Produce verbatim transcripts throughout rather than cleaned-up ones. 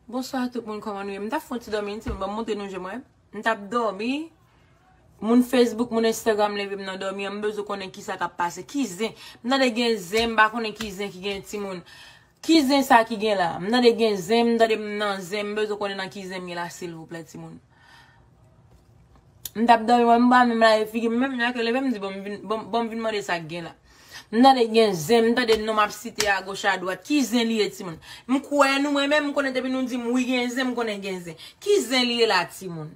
Bonswa tout moun, kòman nou ye? M t ap fè yon ti dòmi, ti moun, ban m montre nou je mwen. M t ap dòmi. Moun Facebook, moun Instagram leve m nan dòmi an, m bezwen konnen kisa k ap pase. Ki zen? M tande gen zen, m pa konnen ki zen ki gen, ti moun. Ki zen sa ki gen la? M tande gen zen, m tande m nan zen, m bezwen konnen nan ki zen m ye la, silvouplè, ti moun. M t ap dòmi, mwen, m pa menm lave figi m, menm jan ke leve, m di, bon, m vin, bon, bon, m vin mande sa k gen la. M tande gen zen, m tande non m ap site agoch adwat. Ki zen li ye, timoun? M kwè nou, mwen menm, m konnen depi nou di m wi gen zen, m konnen gen zen. Ki zen li ye la, timoun?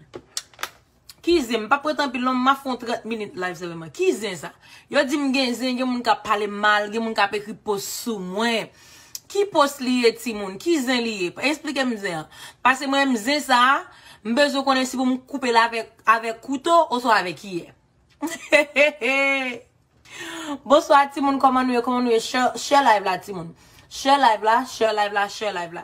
Ki zen? M p ap ret anpil non, m ap fè yon trant minit live sèlman. Ki zen sa? Yo di m gen zen, gen moun k ap pale m mal, gen moun k ap ekri post sou mwen. Ki post li ye, timoun? Ki zen li ye? Esplike m zen an. Paske mwen menm zen sa a, m bezwen konnen si pou m koupe l avèk, avèk kouto oswa avèk kiyè. Bonswa, timoun, kòman nou ye? Kòman nou ye? Share, share live la, timoun. Share live la, share live la, share live la.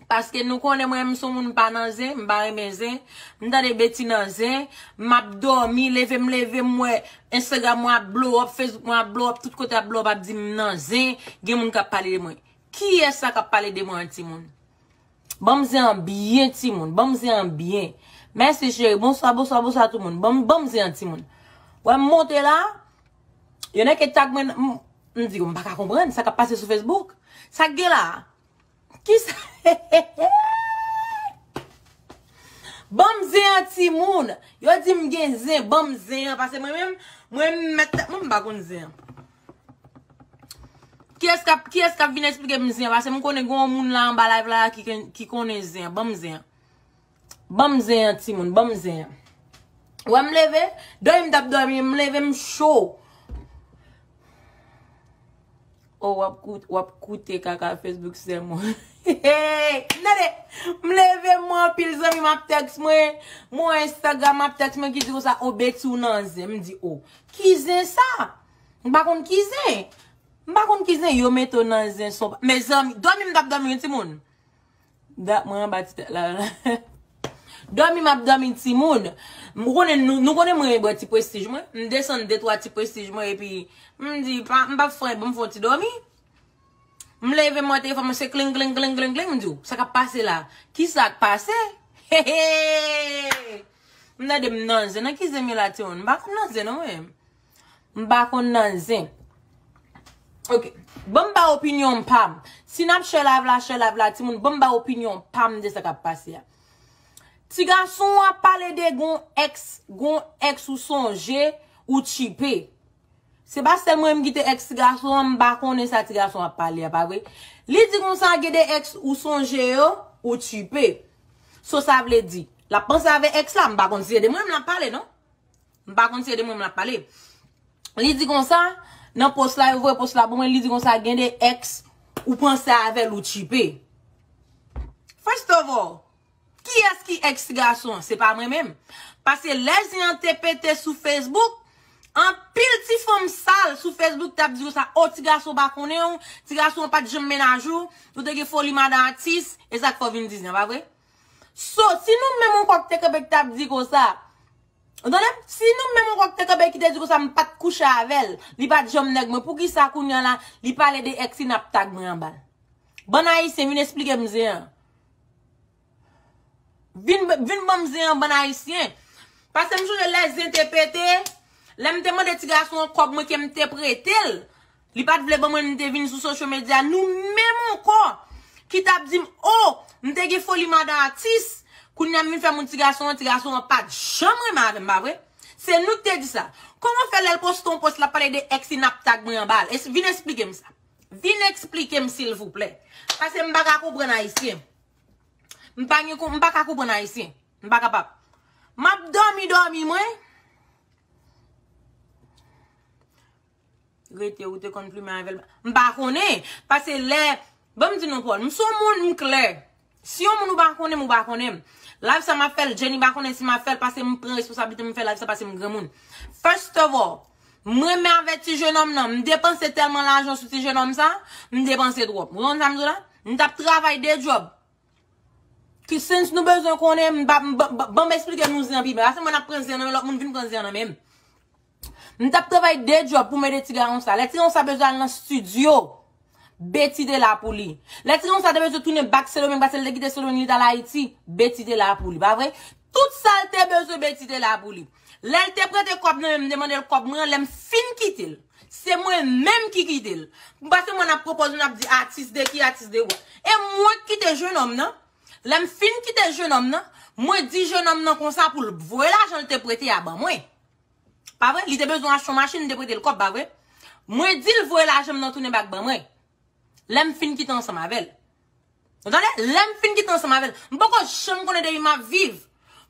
Paske nou konnen mwen, m se yon moun m pa nan zen, m pa renmen zen. M tande Betty nan zen, m ap dòmi, leve m leve, m wè Instagram mwen ap blow up, Facebook mwen ap blow up, tout kote ap blow up, ap di m nan zen, gen moun k ap pale de mwen. Kiyès sa k ap pale de mwen an, timoun? Ban m zen an byen, timoun, ban m zen an byen. Mèsi, cheri, bonswa, bonswa, bonswa, tout moun. Ban m, ban m zen an, timoun. Wè, m monte la, yo nèk e tag mwen, m, m di, m pa ka konprann sa k ap pase sou Facebook. Sa k gen la? Kisa? Ban m zen an, timoun. Yo di m gen zen, ban m zen an. Paske mwen menm, mwen m mèt tèt mwen, m pa konn zen an. Kiyès k ap, kiyès k ap vin eksplike m zen an? Paske m konnen gen yon moun la anba live la ki, ki konnen zen an. Ban m zen an. Ban m zen an, timoun. Ban m zen an. Wè m leve, dòmi m t ap dòmi, m leve, m cho. Oh, w ap kout-, w ap koute kaka Facebook sè mwen. Tande, m leve, m wè anpil zanmi m ap tèks mwen, m wè Instagram ap tèks mwen ki di konsa, "O, Betty, ou nan zen." M di, "O, ki zen sa? M pa konn ki zen. M pa konn ki zen." Yo mete w nan zen, son pa-, mezanmi, dòmi m t ap dòmi, wi, timoun. Dat mwen anba ti tèt la. Dòmi m ap dòmi, timoun. M konnen nou, nou konnen mwen bwè ti prestij mwen. M desann de twa ti prestij mwen epi m di, pa, m p ap fè, ban m fè yon ti dòmi. M leve, m wè telefòn mwen se kling, kling, kling, kling, kling. M di, "O, sa k ap pase la? Kisa k pase?" He, he! M tande m nan zen. Nan ki zen m ye la, timoun? M pa konn nan zen non, mwen. M pa konn nan zen. Ok. Ban m ba opinyon pa m. Si n ap share live la, share live la, timoun, ban m ba opinyon pa m de sa k ap pase a. Ti gason an ap pale de gon ex, gon ex ou sonje, ou tchipe. Se pa sèl mwen menm ki te ex ti gason an, m pa konnen sa ti gason an ap pale a, pa vre? Li di konsa, gen de ex ou sonje yo, ou tchipe. So, sa vle di, l ap panse avè ex la, m pa konn si se de mwen menm l ap pale, non. M pa konn si se de mwen menm l ap pale. Li di konsa, nan post la, yo voye post la pou mwen, li di konsa, gen de ex ou panse avè l, ou tchipe. First of all, kiyès ki ex ti gason an? Se pa mwen menm. Paske lè zen an te pete sou Facebook, anpil ti fanm sal sou Facebook t ap di konsa, "O, ti gason pa konnen w, ti gason an pa t janm mennaj ou, ou te gen foli madan atis, e sa k fè w vin di zen an, pa vre?" So, si nou menm yon kòk te kanpe ki t ap di konsa, ou tande? Si nou menm yon kòk te kanpe ki te di konsa, "M pa t kouche avè l, li pa t janm nèg mwen," poukisa kounye a la, li pale de ex li, n ap tag mwen anba l? Bann ayisyen, vin eksplike m zen an. Vin, vin ban m zen an, bann ayisyen. Paske m sonje lè zen te pete, lè m te mande ti gason an kòb mwen ke m te prete l, li pa t vle ban mwen, m te vin sou social media, nou menm ankò, ki t ap di m, "O, m te gen foli madan atis, kounye a m vin fè moun ti gason an, ti gason an pa t janm renmen avè m, pa vre?" Se nou ki te di sa. Kòman fè lè l poste yon post, l ap pale de ex li, n ap tag mwen anba l? Es-, vin eksplike m sa. Vin eksplike m, silvouplè. Paske m pa ka konprann ayisyen. M pa gen kon-, m pa ka konprann ayisyen. M pa kapab. M ap dòmi, dòmi, mwen. Rete, ou te konn plimen avè l. M pa konnen. Paske lè, ban m di nou, Paul, m se yon moun, m klè. Si yon moun ou pa konnen m, ou pa konnen m. Live sa m ap fè l, Jenny pa konnen si m ap fè l, paske m pran responsablite m fè live sa, paske m granmoun. First of all, m renmen avèk ti jenòm nan, m depanse tèlman lajan sou ti jenòm sa, m depanse twòp. Ou konn sa m di w la? M t ap travay de djòb. Ki sens nou bezwen konnen, m pa, m, ban, ban, ban m eksplike nou zen an pi byen. Paske mwen ap pran zen an nan men lòt moun, vin pran zen an nan men m. M t ap travay de djòb pou m ede ti gason sa. Lè ti gason sa bezwen al nan estidyo, Betty te la pou li. Lè ti gason sa te bezwen tounen bak Sendomeng, paske l te kite Sendomeng, li t al Ayiti, Betty te la pou li, pa vre? Tout sa l te bezwen, Betty te la pou li. Lè l te prete kòb nan men m, m te mande l kòb mwen an, lè m fin kite l, se mwen menm ki kite l. Paske mwen ap pwopoze, n ap di atis de ki, atis de wa. E mwen k kite jennonm nan. Lè m fin kite jennonm nan, mwen di jennonm nan konsa pou l voye lajan l te prete a ban mwen. Pa vre? Li te bezwen achte yon machin, m te prete l kòb, pa vre? Mwen di l voye lajan m nan tounen bak ban mwen. Lè m fin kite ansanm avè l. Ou tande? Lè m fin kite ansanm avè l. M poko janm konnen depi m ap viv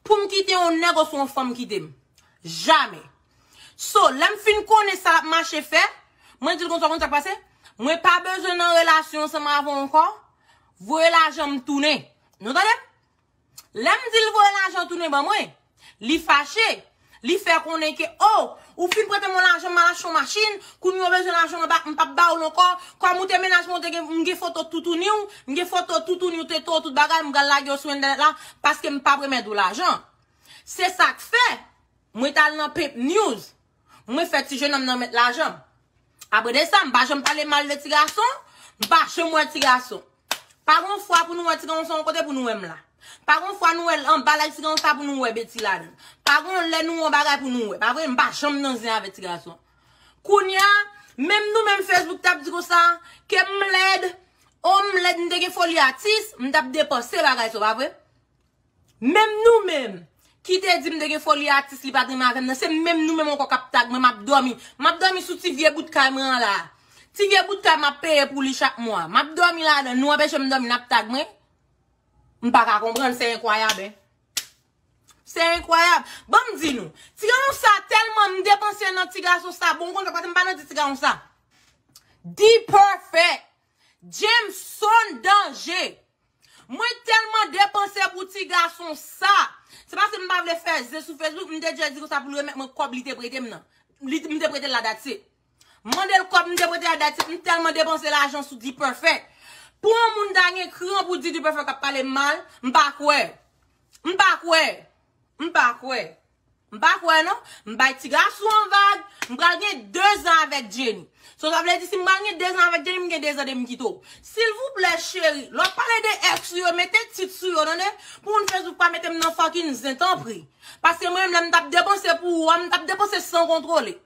pou m kite yon nèg oswa yon fanm kite m. Jamè. So, lè m fin konnen sa l ap mache fè, mwen di l konsa, konn sa k pase? Mwen pa bezwen nan relasyon ansanm avè w ankò. Voye lajan m tounen. Nou tande? Lè m di l voye lajan tounen ban mwen, li fache. Li fè konnen ke, o, ou fin prete mwen lajan, m al achte yon machin, kounye a w bezwen lajan, m pa, m p ap ba w l ankò. Kòm ou te mennaj mwen, ou te gen, m gen foto toutouni w, m gen foto toutouni w te to tout bagay, m pral lage yo sou entènèt la, paske m p ap remèt ou lajan. Se sa k fè, mwen t al nan Pimp News, mwen fè ti jennonm nan met lajan m. Apre de sa, m pa janm pale mal de ti gason, m pa janm wè ti gason. Pa gon fwa pou nou wè ti gason yon kote pou nou wè m la. Pa gon fwa nou wè l anba live ti gason sa pou nou wè Betty ladan. Pa gon lè nou wè yon bagay pou nou wè. Pa vre, m pa janm nan zen avèk ti gason. Kounye a, menm nou menm Facebook t ap di konsa, ke m lèd, o m lèd, m te gen foli atis, m t ap depanse bagay sa, pa vre? Menm nou menm, ki te di m te gen foli atis, li pa t renmen avè m nan, se menm nou menm ankò k ap tag mwen, m ap dòmi. M ap dòmi sou ti vye bout kay mwen an la. Ti vye bout kay m ap peye pou li chak mwa. M ap dòmi ladan, nou anpeche m dòmi, n ap tag mwen. M pa ka konprann, se enkwayab, en. Se enkwayab. Ban m di nou, ti gason sa tèlman m depanse nan ti gason sa, bon, ou konn sa k pase, m pa nan di ti gason sa. D-Perfect, Jameson Danger. Mwen tèlman depanse pou ti gason sa. Se paske m pa vle fè zen sou Facebook, m te djè di konsa pou l remèt mwen kòb li te prete m nan. Li, m te prete l la, that's it. M mande l kòb m te prete a, that's it. M tèlman depanse lajan sou D-Perfect. Pou yon moun ta gen kran pou di D-Perfect ap pale m mal, m pa kwè. M pa kwè. M pa kwè. M pa kwè non. M bay ti gason an vag. M pral gen de zan avèk Jenny. So, sa vle di si m pral gen de zan avèk Jenny, m gen de zan de m kite w. Silvouplè, cheri, lè w ap pale de ex ou yo, mete tit sou yo, tande? Pou moun Facebook pa mete m nan fucking zen, tanpri. Paske mwen menm, lè m t ap depanse pou ou a, m t ap depanse san kontwole.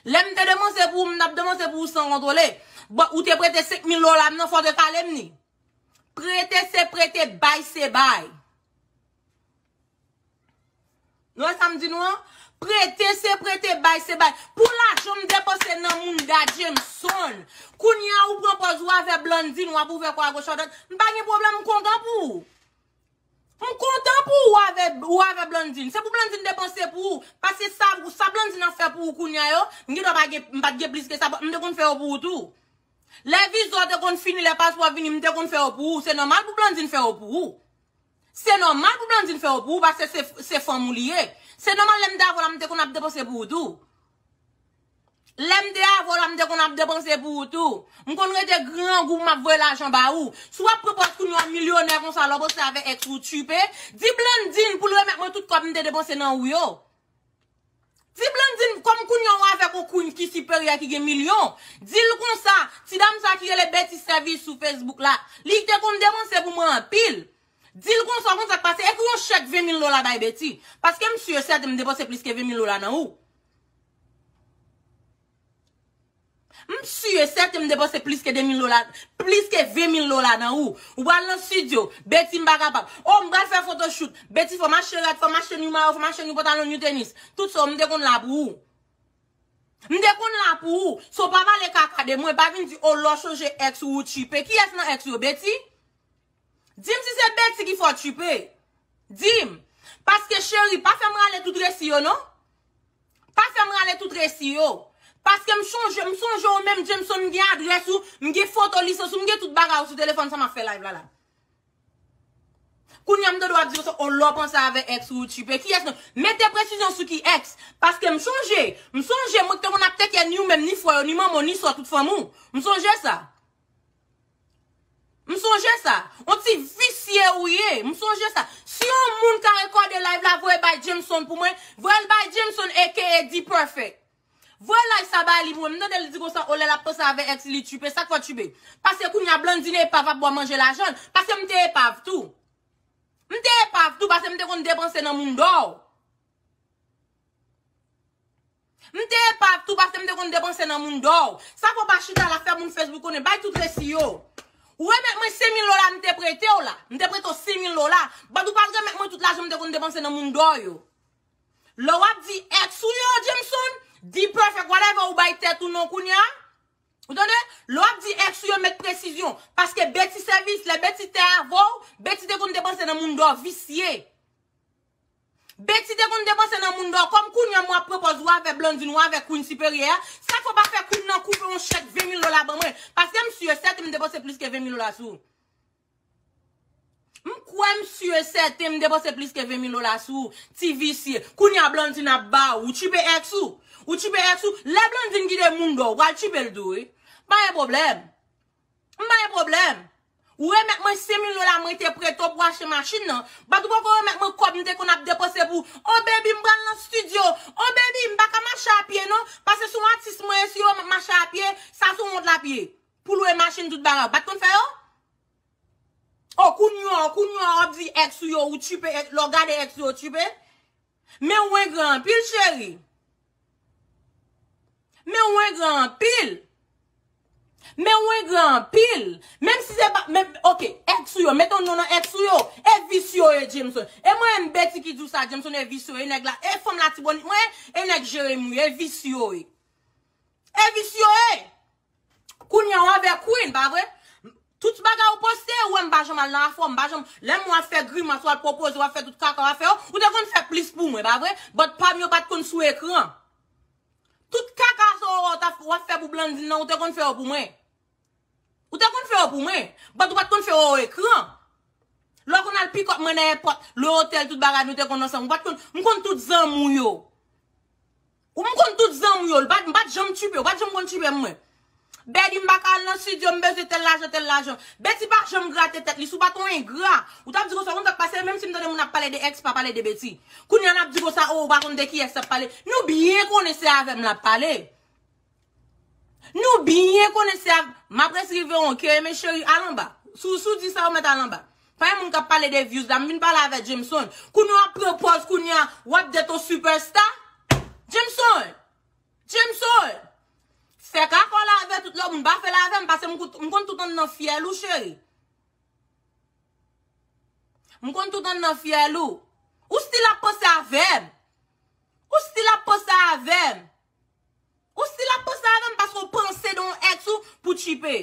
Lè m te depanse pou ou, m t ap depanse pou ou san kontwole. Bon, ou te prete senk mil dola m nan, fò w te kale m ni. Prete se prete, bay se bay. Nou wè sa m di nou an? Prete se prete, bay se bay. Pou lajan m depanse nan mounda Jameson. Kounye a ou pran pòz ou avè Blondine, w ap ouvè kò a goch a dwat. M pa gen pwoblèm, m kontan pou ou. M kontan pou ou avè, ou avè Blondine. Se pou Blondine depanse pou ou. Paske sa, sa Blondine ap fè pou ou kounye a yo, m gendwa pa gen, m pa t gen plis ke sa, m te konn fè yo pou ou tou. Lè viza w te konn fini, lè paspò vini, m te konn fè yo pou ou. Se nòmal pou Blondine fè yo pou ou. Se nòmal pou Blondine fè yo pou ou, paske se, se fanm ou li ye. Se nòmal lè m te avè w la, m te konn ap depanse pou ou tou. Lè m te avè w la, m te konn ap depanse pou ou tou. M konn rete grangou, m ap voye lajan ba ou. Si w ap pran pòz kounye a w milyonè konsa, lè w panse avè ex ou tchipe, di Blondine pou l remèt mwen tout kòb m te depanse nan ou yo. Di Blondine, kòm kounye a w avèk yon queen ki siperyè, ki gen milyon, di l konsa, ti dam sa ki rele Betty Service sou Facebook la, li te konn depanse pou mwen anpil. Di l konsa, konn sa k pase, ekri yon chèk ven mil dola bay Betty. Paske m si e sèten m depanse plis ke ven mil dola nan ou. M si e sèten m depanse plis ke de mil dola, plis ke ven mil dola nan ou. Ou pral nan studio, Betty m pa kapab. O, m pral fè photoshoot, Betty fò m achte rad, fò m achte new mayo, fò m achte new pantalon, new tenis. Tout sa, m te konn la pou ou. M te konn la pou ou. So, pa pale kaka de mwen, pa vin di, o, lè w chonje ex ou, ou tchipe. Kiyès nan ex yo, Betty? Di m si se Betty ki fè w tchipe. Di m. Paske cheri, pa fè m rale tout resi yo non. Pa fè m rale tout resi yo. Paske m chonje, m sonje w menm Jameson, m gen adrès ou, m gen foto lisans ou, m gen tout bagay ou sou telefòn sa m ap fè live la la. Kounye a m tande w ap di konsa, o lè w panse avè ex ou tchipe. Kiyès non? Mete presizyon sou ki ex. Paske m chonje, m sonje mwen k te konn ap teke ni ou menm, ni frè yo, ni manman w, ni sè w, tout fanmi w. M sonje sa. M sonje sa. On ti visye ou ye. M sonje sa. Si yon moun ka rekòde live la, voye bay Jameson pou mwen. Voye l bay Jameson, A K A D-Perfect. Voye live sa ba li pou mwen. M tande l di konsa, o lè l ap panse avè ex li tchipe. Sa k fè w tchipe? Paske kounye a Blandine epav ap ba w manje lajan l. Paske m te epav tou. M te epav tou, paske m te konn depanse nan moun dò. M te epav tou, paske m te konn depanse nan moun dò. Sa fè w pa chita la fè moun Facebook konnen, bay tout resi yo. Ou remèt mwen senk mil dola m te prete w la. M te prete w senk mil dola. But ou pa t remèt mwen tout lajan m te konn depanse nan moun dò yo. Lè w ap di ex ou yo, Jameson, di perfect whatever ou bay tèt ou non kounye a. Ou tande? Lè w ap di ex ou yo, met presizyon. Paske Betty sèvis, lè Betty te avè w, Betty te konn depanse nan moun dò visye. Betty te konn depanse nan moun dò. Kòm kounye a m w ap pran pòz ou avè Blandine, ou avè Queen Siperyè a, sa fè w pa fè Queen nan koupe yon chèk ven mil dola ban mwen. Paske m si e sèten m depanse plis ke ven mil dola sou ou. M kwè m si e sèten m depanse plis ke ven mil dola sou ou, ti visye. Kounye a Blandine ap ba ou. Ou tchipe ex ou. Ou tchipe ex ou. Lè Blandine kite moun dò, ou pral tchipe l tou, wi. Pa gen pwoblèm. M pa gen pwoblèm. Ou remèt mwen senk mil dola mwen te prete w pou achte machin nan. But ou poko remèt mwen kòb m te konn ap depanse pou. Oh baby, m pral nan studio. Oh baby, m pa ka mache a pye non. Paske se yon atis mwen ye, si yo m ap mache a pye, sa se yon wont lapye. Pou lwe machin tout bagay. Ou pa t konn fè yo? Oh, kounye a, kounye a, w ap di ex ou yo, ou tchipe, ex, lè w gade ex ou yo, ou tchipe. Men ou engra anpil, cheri. Men ou engra anpil. Men ou engra anpil. Menm si se pa, men, ok, ex ou yo, mete yon non nan ex ou yo. E vis yo ye, Jameson. E mwen, m Betty ki di w sa, Jameson, e vis yo ye, nèg la. E fanm Latibonit mwen, e nèg Jeremi, e vis yo ye. E vis yo ye. Kounye a w avè Queen, pa vre? Tout bagay ou poste, ou wè m pa janm al nan afè w, m pa janm, lè m wè w ap fè grimas, w al pwopoze, w ap fè tout kaka w ap fè yo, ou te konn fè plis pou mwen, pa vre? But pa m yo pa t konn sou ekran. Tout kaka sa w wè w t ap, w ap fè pou Blandine nan, ou te konn fè yo pou mwen. Ou te konn fè yo pou mwen, but ou pa t konn fè yo ekran. Lè w konn al pick up mwen nan èpòt, le otèl, tout bagay nou te konn ansanm. Ou pa t konn, m konn tout zanmi w yo. Ou m konn tout zanmi w yo, m pa t, m pa t janm tchipe, ou pa t janm konn tchipe m mwen. Betty, m pa ka al nan studio, m bezwen tèl lajan, tèl lajan. Betty pa janm grate tèt li, si w pa t yon engra. Ou t ap di konsa, ou konn sa k pase, menm si m tande moun ap pale de ex, pa pale de Betty. Kounye a n ap di konsa, oh, ou pa konn de kiyès l ap pale. Nou byen konnen se avè m l ap pale. Nou byen konnen se avè m ap resi rive yon kè, men cheri, al anba. Si w, si w di sa, ou mèt al anba. Pa gen moun k ap pale de views la, m vin pale avè Jameson. Kounye a w ap pran pòz, kounye a w ap date yon superstar. Jameson! Jameson! Fè kaka w la avè tout lòt moun, pa fè l avè m, paske m kout-, m konn tout anndan fyèl ou, cheri. M konn tout anndan fyèl ou. Ou still ap panse avè m. Ou still ap panse avè m. Ou still ap panse avè m paske w panse de yon ex ou pou tchipe.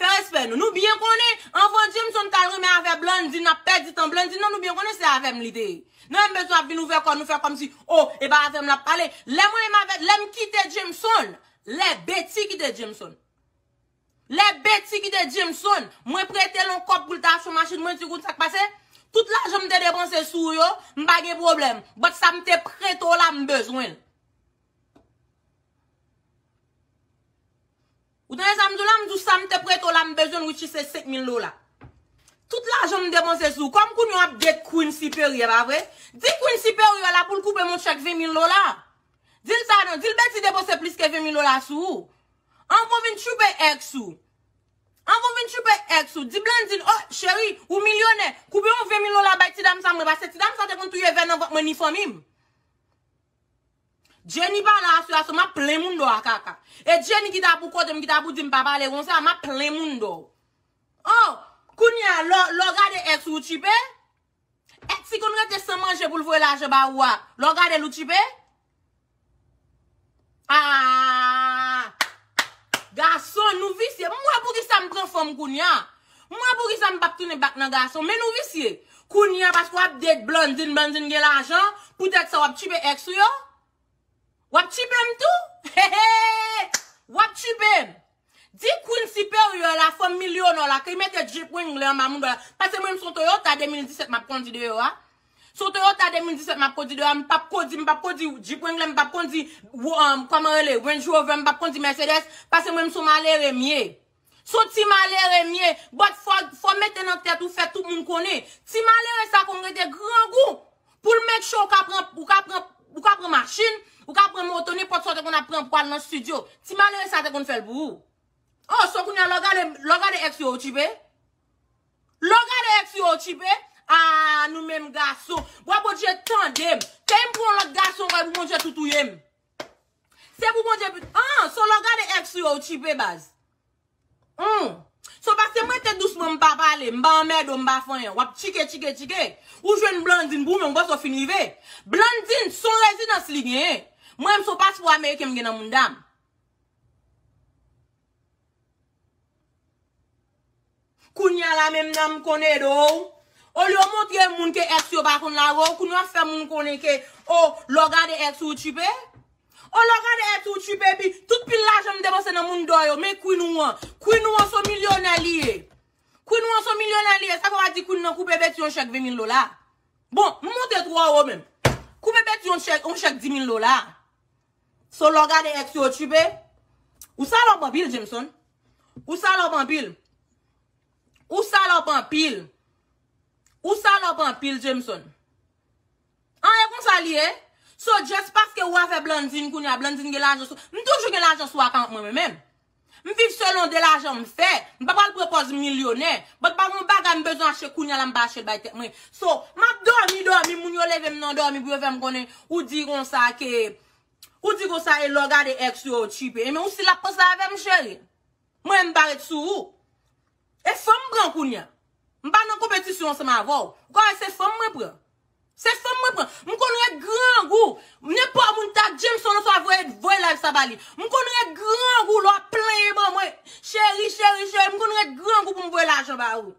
Fè respè nou. Nou byen konnen, anvan Jameson t al renmen avè Blandine, n ap pèdi tan Blandine nan, nou byen konnen se avè m li te ye. Nou menm bezwen ap vin ouvè kò nou, fè kòmsi, oh, e pa avè m l ap pale. Lè mwen menm avè, lè m kite Jameson, lè Betty kite Jameson. Lè Betty kite Jameson, mwen prete l yon kòb pou l ta achte yon machin, mwen di, kout sa k pase? Tout lajan m te depanse sou ou yo, m pa gen pwoblèm. But sa m te prete w la, m bezwen l. Ou tande sa m di w la? M di w sa m te prete w la, m bezwen l, which is se senk mil dola. Tout lajan m depanse sou ou. Kòm kounye a w ap date Queen Siperyè, pa vre? Di Queen Siperyè la pou l koupe m yon chèk ven mil dola. Di l sa non, di l Betty depanse plis ke ven mil dola sou ou. Anvan w vin tchipe ex ou. Anvan w vin tchipe ex ou, di Blandine, oh, cheri, ou milyonè, koupe yon ven mil dola bay ti dam sa mwen, paske ti dam sa te konn touye vè nan vant mwen ni fanmi m. Jenny pa la aswè a, so m ap plen moun dò a kaka. E Jenny ki ta pou kote m, ki ta pou di m pa pale konsa, m ap plen moun dò. Oh, kounye a, lè w, lè w gade ex ou tchipe, ex ki konn rete san manje pou l voye lajan ba ou a, lè w gade l ou tchipe? Ah! Gason, nou visye. M wè poukisa m pran fanm kounye a. M wè poukisa m p ap tounen back nan gason. Men nou visye. Kounye a, paske w ap date Blandine, Blandine gen lajan, poutèt sa w ap tchipe ex ou yo? W ap tchipe m tou? Hehe! W ap tchipe m. Di Queen Siperyè la, fanm milyonè la, ki mete Jeep Wrangler anba moun dò la. Paske mwen, m se yon Toyota de mil disèt m ap kondi deyò a. Se yon Toyota de mil disèt m ap kondi deyò a, m p ap kondi, m p ap kondi Jeep Wrangler, m p ap kondi, um, kòman rele, Range Rover, m p ap kondi Mercedes, paske mwen, m se yon malere m ye. Se yon ti malere m ye, but fò, fò mete nan tèt ou, fè tout moun konnen. Ti malere sa konn rete grangou. Pou l make sure ou ka pran, ou ka pran, ou ka pran machin, Ou ka pran moto, nenpòt sa w te konn ap pran pou al nan estidyo. Ti malere sa te konn fè l pou ou. Oh, so kounye a, lè w gade, lè w gade ex yo, ou tchipe? Lè w gade ex yo, ou tchipe? Ah, nou menm gason. Bwa Bondye tande m. Ke m pran lòt gason, wè pou Bondye tou touye m. Se pou Bondye pi-, ah, so lè w gade ex yo, ou tchipe, baz. Hmm. So paske mwen te dousman, m pa pale, m pa anmède w, m pa fè anyen. W ap tchike, tchike, tchike. Ou jwenn Blandine pou mwen, ou panse w fin rive. Blandine, se yon rezidans li genyen. Mwen menm, se yon paspò ameriken m gen nan mounda m. Kounye a la menm nan m konn ede w. Olye w montre moun ke ex yo pa konn lage w, kounye a w ap fè moun konnen ke, oh, lè w gade ex ou, ou tchipe. Oh, lè w gade ex ou, ou tchipe, epi tout pil lajan m depanse nan moun dò yo, men queen ou an. Queen ou an se yon milyonè li ye. Queen ou an se yon milyonè li ye, sa fè w a di queen nan koupe Betty yon chèk ven mil dola. Bon, m monte twò wo menm. Koupe Betty yon chèk, yon chèk di mil dola. So, lè w gade ex yo, ou tchipe. Ou salòp anpil, Jameson. Ou salòp anpil. Ou salòp anpil. Ou salòp anpil, Jameson. An, e konsa li ye. So, just paske ou avè Blandine kounye a, Blandine gen lajan sou, m toujou gen lajan sou akant mwen, mwen menm. M viv selon de lajan m fè. M pa pral pran pòz milyonè. But pa gon bagay m bezwen achte kounye a la m pa achte l bay tèt mwen. So, m ap dòmi, dòmi, moun yo leve m nan dòmi pou yo fè m konnen, ou di konsa ke, ou di konsa e lè w gade ex yo, ou tchipe. Ebyen, ou still ap panse avè m, cheri. Mwen, m pa ret sou ou. E fanm m pran kounye a. M pa nan konpetisyon ansanm avè w. Ou ka wè se fanm mwen pran. Se fanm mwen pran. M konn ret grangou. Nenpòt moun ta Jameson oswa voye, voye live sa ba li. M konn ret grangou lè w ap plenyen ban mwen. Cheri, cheri, cheri, m konn ret grangou pou m voye lajan ba ou.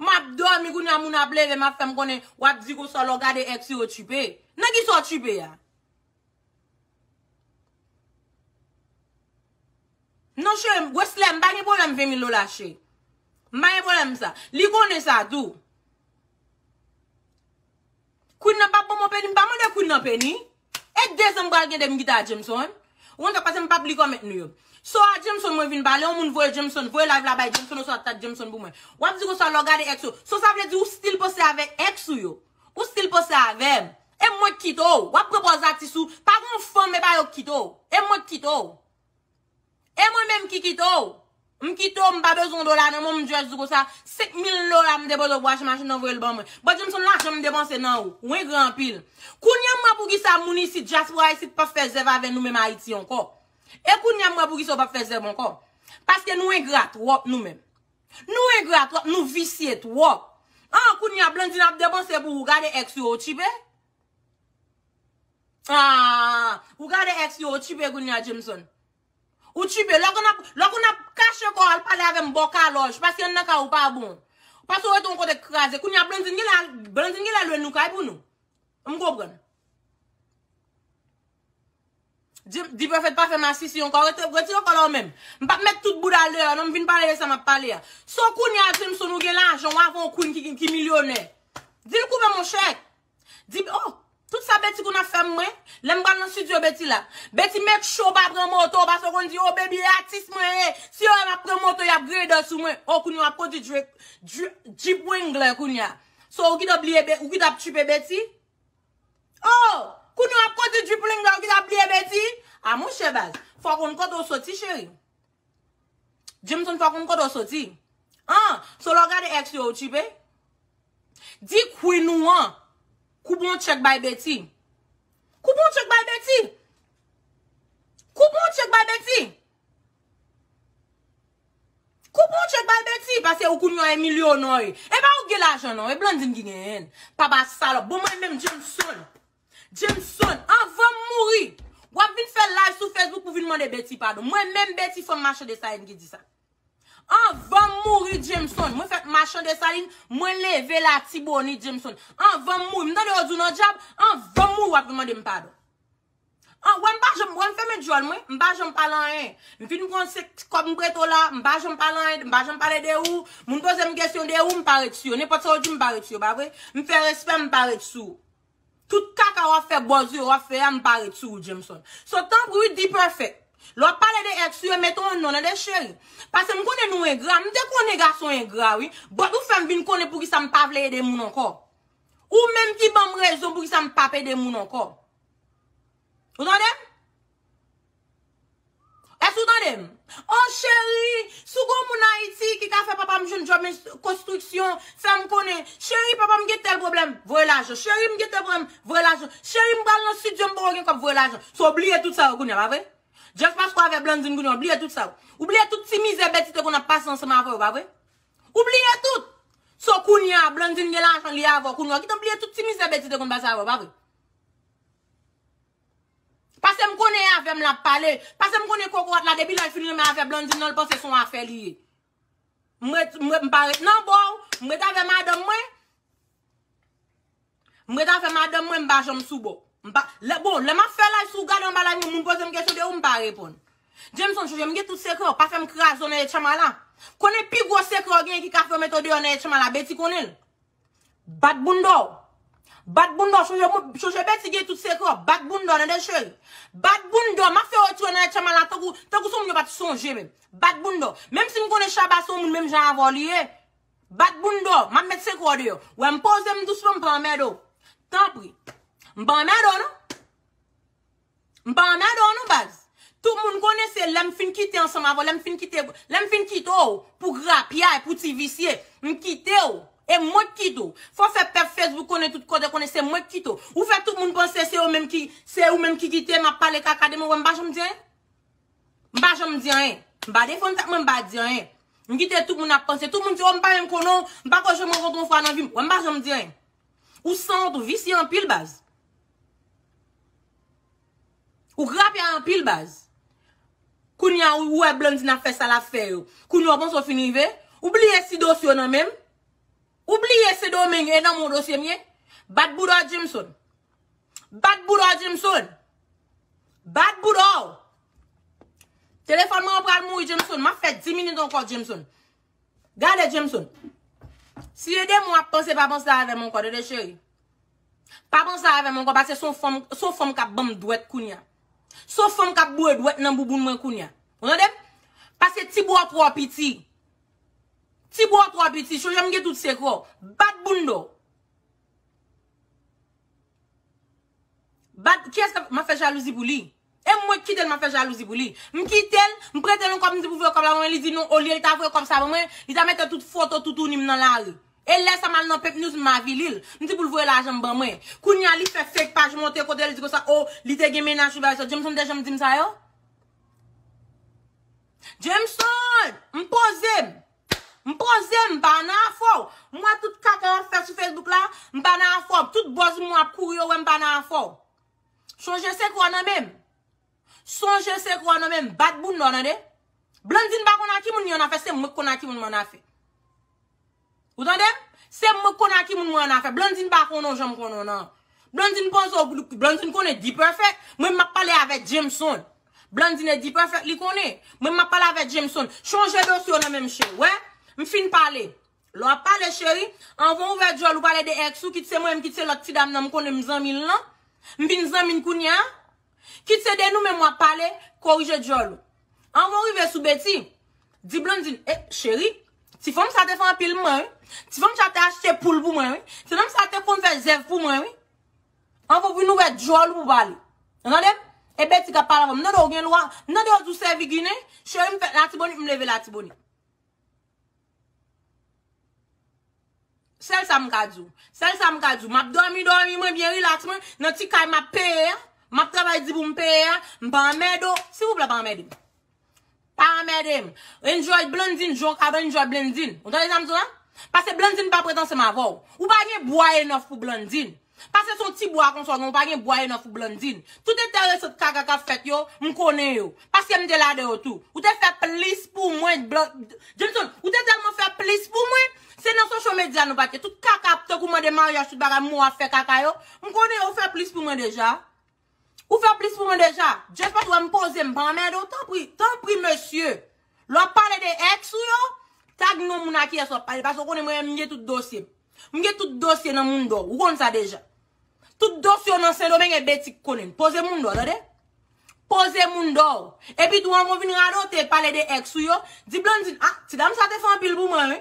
M ap dòmi kounye a, moun ap leve, m ap fè m konnen, w ap di konsa lè w gade ex yo, ou tchipe. Nan kisa w tchipe a? Non, cheri, Wesley, m pa gen pwoblèm ven mil dola, cheri. M pa gen pwoblèm sa. Li konnen sa tou. Queen nan p ap ban mwen peni, m pa mande Queen nan peni. E de zan m pral gen de m kite a Jameson. Ou konn sa k pase, m p ap li kòmèt nou yo. So a Jameson mwen vin pale, yon moun voye Jameson, voye live la bay Jameson, oswa tag Jameson pou mwen. W ap di konsa lè w gade ex yo. So sa vle di ou still panse avèk ex ou yo. Ou still panse avè m. E mwen k kite w. W ap pran pòz atis ou. Pa gen yon fanm, e pa yo k kite w. E mwen k kite w. E mwen menm ki kite w. M kite w, m pa bezwen yon dola nan men w, m just di konsa, senk mil dola m depoze pou achte machin nan voye l ban mwen. But Jameson, lajan m depanse nan ou. Ou engra anpil. Kounye a m wè poukisa moun isit, dyaspora isit, p ap fè zèv avè nou menm Ayiti ankò. E kounye a m wè poukisa w p ap fè zèv ankò. Paske nou engra twòp nou menm. Nou engra twòp, nou visye twòp. An, kounye a Blandine ap depanse pou ou, gade ex yo, ou tchipe? Ah, ou gade ex yo, ou tchipe kounye a Jameson. Ou tchipe, lè w konn ap, lè w konn ap kache kò w al pale avè m bò kalòj, paske anndan kay ou pa bon. Paske w rete yon kote k kraze. Kounye a Blandine genlè, Blandine genlè lwe nou kay pou nou. M konprann. Di, di Perfect pa fè masisi ankò, rete, retire kò la w menm. M p ap met tout bouda l deyò, non, m vin pale de sa m ap pale a. So kounye a Jameson ou gen lajan, w avè yon queen ki, ki milyonè. Di l koupe m yon chèk. Di, oh, tout sa Betty konn ap fè mwen. Lè m pral nan studio Betty la. Betty make sure w pa pran moto, paske w konn di, oh, baby, e atis mwen ye. Si yo wè m ap pran moto, y ap grade sou mwen. Oh, kounye a w ap kondui Drake, Dri-, Jeep Wrangler kounye a. So, ou kite bliye Be-, ou kite ap tchipe Betty? Oh, kounye a w ap kondui Jeep Wrangler, ou kite ap bliye Betty? A monchè baz, fò w konn kote w soti, cheri. Jameson, fò w konn kote w soti. An, so lè w gade ex yo, ou tchipe? Di queen ou an, koupe yon tchèk bay Betty. Koupe yon tchèk bay Betty. Koupe yon tchèk bay Betty. Koupe yon tchèk bay Betty, paske ou kounye a e milyonè w ye. E pa ou k gen lajan non, e Blandine ki genyen l. Papa salòp. Bon, mwen menm Jameson. Jameson, anvan m mouri, w ap vin fè live sou Facebook pou vin mande Betty padon. Mwen menm Betty fanm machan Desalin ki di sa. Anvan m mouri Jameson, mwen fèt machan Desalin, mwen leve Latibonit Jameson. Anvan m mouri, m tande yo di w nan djab, anvan m mouri w ap vin mande m padon. An, wè m pa janm, wè m fèmen djòl mwen, m pa janm pale anyen. M fin pran se kòb m prete w la, m pa janm pale anyen, m pa janm pale de ou. Moun poze m kesyon de ou, m pa ret sou yo. Nenpòt sa w di, m pa ret sou yo, pa vre? M fè respè, m pa ret sou ou. Tout kaka w ap fè, bòz yo w ap fè a, m pa ret sou ou, Jameson. So, tanpri, wi, D-Perfect. Lè w ap pale de ex ou yo, mete yon non nan de cheri. Paske m konnen nou engra, m te konnen gason engra, wi. But ou fè m vin konnen poukisa m pa vle ede moun ankò. Ou menm ki ban m rezon poukisa m p ap ede moun ankò. Ou tande m? Èske ou tande m? Oh, cheri, si w gon moun Ayiti ki ka fè papa m jwenn djòb konstriksyon, fè m konnen. Cheri, papa m gen tèl pwoblèm, voye lajan. Cheri, m gen tèl pwoblèm, voye lajan. Cheri, m pral nan estidyo, m poko gen kòb, voye lajan. So, w bliye tout sa yo kounye a, pa vre? Just paske w avè Blandine kounye a, w bliye tout sa yo. Ou bliye tout ti mizè Betty te konn ap pase ansanm avè w, pa vre? Ou bliye tout. So, kounye a, Blandine gen lajan li avè w, kounye a, w gentan bliye tout ti mizè Betty te konn pase avè w, pa vre? Paske m konnen e avè m l ap pale. Paske m konnen kokorat la, depi lè l fin renmen avè Blandine nan, l panse se yon afè li ye. M ret, m ret, m pa ret nan bò w, m ret avè madanm mwen. M ret avè madanm mwen, m pa janm sou bò. M pa, lè, bon, lè m ap fè live, si w gade anba live mwen, moun poze m kesyon de ou, m pa reponn. Jameson, chonje m gen tout sekrè w, pa fè m kraze w nan etchanm la. Konnen pi gwo sekrè w genyen ki ka fè w mete w deyò nan etchanm la, Betty konnen l. Bat bounda w. Bat bounda w. Chonje, chonje Betty gen tout sekrè w. Bat bounda w, tande cheri. Bat bounda w. M ap fè w retire nan etchanm la tankou, tankou se yon moun yo pa t sonje menm. Bat bounda w. Menm si m konnen Shabba se yon moun menm jan avè w li ye. Bat bounda w. M ap met sekrè w deyò. Wè m poze m dousman, m pa anmède w. Tanpri. M pa anmède w non. M pa anmède w non, baz. Tout moun konnen se lè m fin kite ansanm avè w, lè m fin kite, lè m fin kite w pou grapyay, pou ti visye, m kite w. E mwen k kite w. Fò w fè pèp Facebook konnen tout kote, konnen se mwen k kite w. Ou fè tout moun panse se yo menm ki, se ou menm ki kite m ap pale kaka de mwen, wè m pa janm di anyen. M pa janm di anyen. M pa defann tèt mwen, m pa di anyen. M kite tout moun ap panse. Tout moun di, oh, m pa menm konnen w, m pako janm rankontre w yon fwa nan vi m. Wè m pa janm di anyen. Ou sanwont, ou visye anpil, baz. Ou grapyay anpil, baz. Kounye a, ou wè Blandine ap fè sa l ap fè yo. Kounye a, ou panse w fin rive? Ou bliye si dosye w nan men m? Ou bliye Sendomeng e nan men w dosye m ye? Bat bounda w, Jameson. Bat bounda w, Jameson. Bat bounda w. Telefòn mwen an pral mouri, Jameson. M ap fè dis minit ankò, Jameson. Gade, Jameson. Si e de mwen w ap panse, pa panse avè m ankò, tande cheri. Pa panse avè m ankò, paske se yon fanm, se yon fanm k ap ban m dwèt kounye a. Se yon fanm k ap boure dwèt nan bouboun mwen kounye a. Ou tande m? Paske ti bra w twò piti. Ti bra w twò piti, chonje m gen tout sekrè w. Bat bounda w. Bat, kiyès k ap, m ap fè jalouzi pou li? E mwen k kite l, m ap fè jalouzi pou li. M kite l, m prete l yon kòb, m di pou voye kòb la ban mwen, li di non, olye l ta voye kòb sa ban mwen, li ta mete tout foto toutouni m nan lari. E lè sa m al nan Pep News, m avili l. M di pou l voye lajan m ban mwen. Kounye a, li fè fake paj monte kote l di konsa, oh, li te gen mennaj, bagay sa. Jameson te janm di m sa yo? Jameson, m poze m. M poze m, m pa nan afè w. M wè tout kaka w ap fè sou Facebook la, m pa nan afè w. Tout buzz moun ap kouri yo wè m pa nan afè w. Chonje sekrè w nan men m. Sonje sekrè w nan men m. Bat bounda w, tande. Blandine pa konn a ki moun li annafè, se mwen k konn a ki moun mwen annafè. Ou tande m? Se mwen k konn a ki moun mwen annafè. Blandine pa konnen w jan m konnen w nan. Blandine panse w, Blandine konnen D-Perfect. Mwen m ap pale avèk Jameson. Blandine e D-Perfect li konnen. Mwen m ap pale avèk Jameson. Chonje dosye w nan men m, cheri. Wè, m fin pale. Lè w ap pale, cheri, anvan w ouvè djòl ou pale de ex ou, kit se mwen menm, kit se lòt ti dam nan m konnen m zanmi l lan. M vin zanmi l kounye a. Kit se de nou menm w ap pale, korije djòl ou. Anvan w rive sou Betty, di Blandine, e, cheri, ti fanm sa te fè anpil pou mwen, wi. Ti fanm sa te achte poul pou mwen, wi. Ti fanm sa te konn fè zèv pou mwen, wi. Anvan w vin ouvè djòl ou pou pale. Ou tande m? E Betty k ap pale avè w. M tande w gen lwa. M tande w di w sèvi ginen. Cheri, m fèt Latibonit, m leve Latibonit. Sèl sa m ka di w. Sèl sa m ka di w. M ap dòmi, dòmi mwen byen rilaks mwen. Nan ti kay m ap peye a. M ap travay di pou m peye a. M pa anmède w. Silvouplè, pa anmède m. Pa anmède m. Enjoy Blandine, jan w ka enjoy Blandine. Ou tande sa m di w la? Paske Blandine pa prèt ansanm avè w. Ou pa gen bwa enòf pou Blandine. Paske se yon ti bwa konsa w gen, ou pa gen bwa enòf pou Blandine. Tout enteresan kaka k ap fèt yo, m konnen yo. Paske m te ladan yo tou. Ou te fè plis pou mwen, Blan-, Jameson, ou te tèlman fè plis pou mwen, se nan social media nou pa t ye. Tout kaka ap tankou mande maryaj, tout bagay, mwen w ap fè kaka yo. M konnen yo fè plis pou mwen deja. Ou fè plis pou mwen deja. Just paske w wè m poze, m pa anmède w, tanpri, tanpri, mesye. Lè w ap pale de ex ou yo, tag non moun a kiyès w ap pale, paske w konnen mwen menm m gen tout dosye m. M gen tout dosye nan moun dò, ou konn sa deja. Tout dosye w nan Sendomeng e Betty k konnen l. Poze moun dò, tande? Poze moun dò. Epi tou, anvan w vin radote, pale de ex ou yo, di Blandine, ah, ti dam sa te fè anpil pou mwen, wi.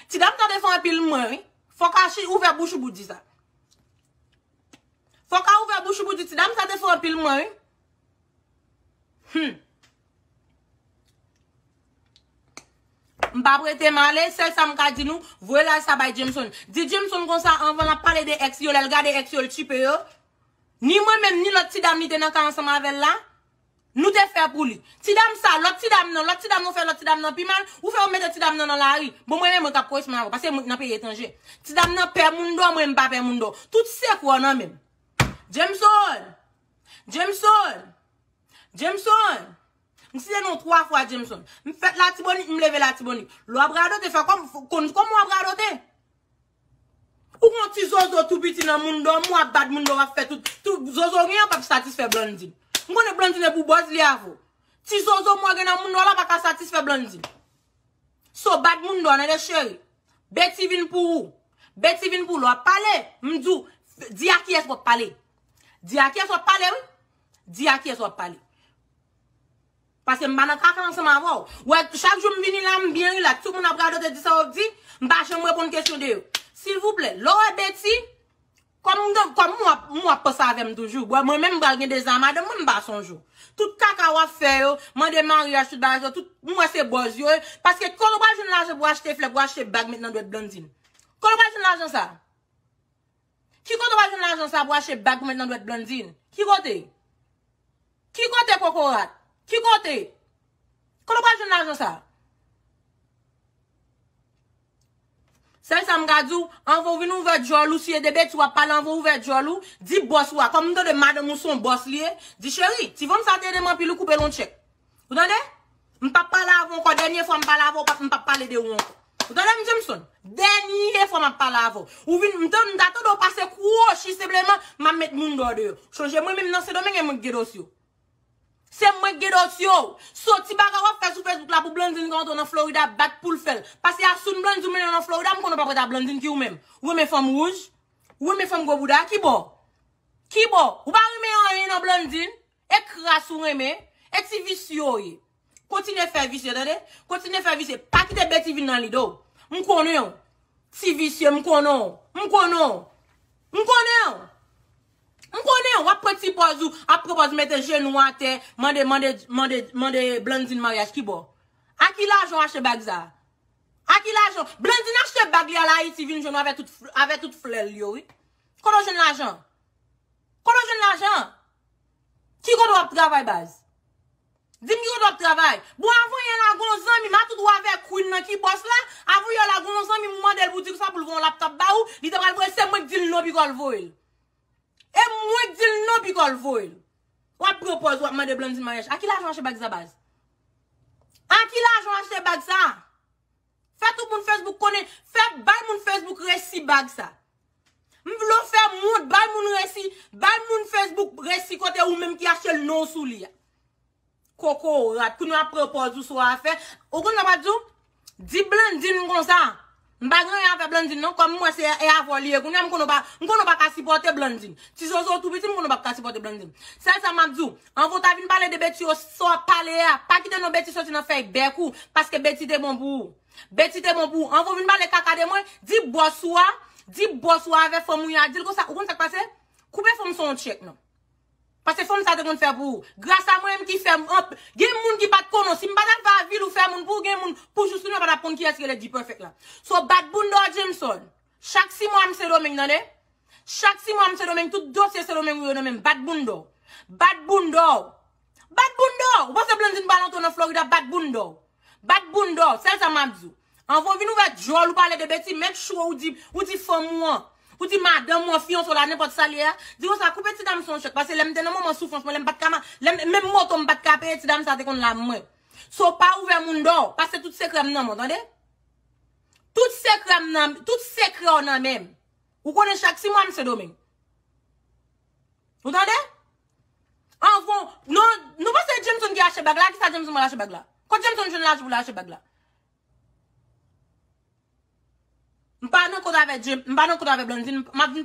Ti dam sa te fè anpil pou mwen, wi. Fòk Achi ouvè bouch ou pou di sa. Fò w ka ouvè bouch ou pou di ti dam sa te fè anpil mwen, wi. Hmm. M p ap rete m ale, sèl sa m ka di nou, voye live sa bay Jameson. Di Jameson konsa anvan l ap pale de ex yo, lè l gade ex yo, l tchipe yo. Ni mwen menm, ni lòt ti dam li te nan kay ansanm avè l la, nou te fè pou li. Ti dam sa, lòt ti dam nan, lòt ti dam nan fè lòt ti dam nan pi mal, ou fè yo mete ti dam nan nan lari. Bon, mwen menm, mwen k ap koresponn avè w, paske mwen nan peyi etranje. Ti dam nan pè moun dò, mwen m pa pè moun dò. Tout sekrè w nan men m. Jameson! Jameson! Jameson! M site non twa fwa Jameson. M fèt Latibonit, m leve Latibonit. Lè w ap radote, fè kòm, konn kòman w ap radote. Ou gon ti zozo tou piti nan moun dò, m w ap bat moun dò, w ap fè tout, tout zozo gen an p ap satisfè Blandine. M konnen Blandine e pou bòz li avè w. Ti zozo m w gen nan moun dò la pa ka satisfè Blandine. So, bat moun dò, tande cheri. Beti vin pou ou. Beti vin pou ou. Lè w ap pale, m di w, di a kiyès w ap pale. Di a kiyès w ap pale, wi. Di a kiyès w ap pale. Paske m pa nan kaka ansanm avè w. Wè, chak jou m vini la, m byen rilaks. Tout moun ap radote, di sa yo di, m pa janm reponn kesyon de yo. Silvouplè, lè w wè Beti, kòm m, kòm m w ap, m w ap panse avè m toujou. Bon, mwen menm m pral gen deza madanm mwen, m pa sonje w. Tout kaka w ap fè yo, mande maryaj, tout bagay sa, tout, m wè se bòz yo ye. Paske kote w pral jwenn lajan pou achte flè, pou achte bag, met nan dwèt Blandine? Kote w pral jwenn lajan sa? Ki kote w pral jwenn lajan sa pou achte bag pou met nan dwèt Blandine? Ki kote? Ki kote, kokorat? Ki kote? Kote w pral jwenn lajan sa? Sèl sa m ka di w, anvan w vin ouvè djòl ou, si e de beti w ap pale, anvan w ouvè djòl ou, di bòs ou a, kòm m tande madanm ou se yon bòs li ye, di cheri, ti fanm sa te ede m anpil, ou koupe l yon tchèk. Ou tande? M p ap pale avè w ankò. Dènye fwa m pale avè w, m p ap pale de ou ankò. Ou tande m, Jameson? Dènye fwa m ap pale avè w. Ou vin, m ta, m ta tande w pase kwochi senpleman, m ap met moun dò deyò. Chonje mwen menm nan Sendomeng e mwen k gen dosye w. Se mwen k gen dosye w. So ti bagay w ap fè sou Facebook la pou Blandine ka antre nan Florida bat pou l fè l. Pase a soun Blandine ou mennen nan Florida, m konnen w p ap rete a Blandine ki ou menm. Ou renmen fanm wouj? Ou renmen fanm gwo bouda? Ki bò? Ki bò? Ou pa renmen anyen nan Blandine? E kras ou renmen, e ti visye w ye. Kontinye fè visye, tande? Kontinye fè visye. Pa kite Beti vin nan lide w. M konnen w. Ti visye, m konnen w. M konnen w. M konnen w. M konnen w. W ap pran ti pòz ou, ap pran pòz mete jenou atè, mande, mande, mande, mande Blandine maryaj ki bò? A ki lajan w achte bag sa? A ki lajan? Blandine achte bag li al Ayiti vin jwenn w avè tout, avè tout flè l yo, wi. Kote w jwenn lajan? Kote w jwenn lajan? Ki kote w ap travay, baz? Di m ki kote w ap travay. Bon, avan yè la, gon zanmi m, a tout ou avè Queen nan ki bòs la, avan yè la, gon zanmi m mande l pou di konsa pou l voye yon laptop ba ou, li te pral voye, se mwen k di l non, piko l voye l. E mwen k di l non, piko l voye l. W ap pran pòz, w ap mande Blandine maryaj. A ki lajan w achte bag sa, baz? A ki lajan w achte bag sa? Fè tout moun Facebook konnen, fè bay moun Facebook resi bag sa. M vle w fè moun, bay moun resi, bay moun Facebook resi kote ou menm ki achte l non w sou li a. Kokorat, kounye a pran pòz ou sou afè. Ou konn sa m ap di w? Di Blandine konsa. M pa gen anyen avè Blandine non, kòm m wè se e avè w li ye. Kounye a m konnen w pa, m konnen w pa ka sipòte Blandine. Ti zozo w tou piti, m konnen w p ap ka sipòte Blandine. Sèl sa m ap di w, anvan w ta vin pale de Beti yo, sa w ap pale a, pa kite non Beti soti nan fèy bèk ou, paske Beti te bon pou ou. Beti te bon pou ou. Anvan w vin pale kaka de mwen, di bòs ou a, di bòs ou a avè fanm ou a, di l konsa, ou konn sa k pase? Koupe fanm sa yon tchèk non. Paske fanm sa te konn fè pou ou. Gras a mwen menm ki fè m anp-, gen moun ki pa t konnen w. Si m pa t ap fè avil ou fè moun pou ou, gen moun pou jous kounye a pa t ap konn kiyès ki rele D-Perfect la. So bat bounda w Jameson. Chak sis mwa m Sendomeng, tande? Chak sis mwa m Sendomeng, tout dosye Sendomeng ou yo nan men m. Bat bounda w. Bat bounda w. Bat bounda w. Ou panse Blandine pral antre nan Florida, bat bounda w. Bat bounda w. Sèl sa m ap di w. Anvan w vin ouvè djòl ou pale de Beti, make sure ou di, ou di fanm ou an, ou di madanm ou an, fiyanse w la, nenpòt sa l ye a, di konsa, koupe ti dam sa yon tchèk, paske lè m te nan moman soufrans mwen, lè m pa t ka ma-, lè m, menm moto m pa t ka peye, ti dam sa te konn la mwen. So pa ouvè moun dò, pase tout sekrè m nan men w, tande? Tout sekrè m nan, tout sekrè w nan men m. Ou konnen chak sis mwa m Sendomeng. Ou tande? Anvan, non, nou panse Jameson ki achte bag la? Kisa Jameson pral achte bag la? Kot Jameson jwenn lajan pou l achte bag la? M pa nan kont avè James, m pa nan kont avè Blandine, m ap vin